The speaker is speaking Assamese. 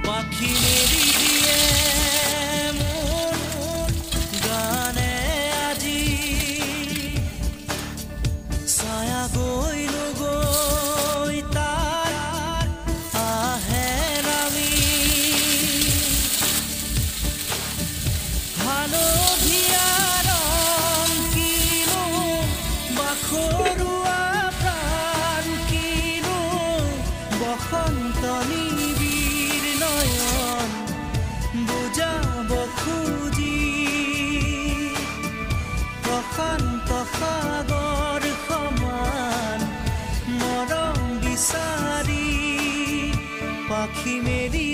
পাখি মেলি দিয়ে মোৰ গানে আজি, ছায়া গৈ নগৈ তাৰ আহে নামি। হালধীয়া ৰং কিনো, বাখৰুৱা প্ৰাণ কিনো, বসন্ত নিবিড় নয়ন বুজাব খুজি। প্ৰশান্ত সাগৰ সমান মৰম বিচাৰি পাখি মেলি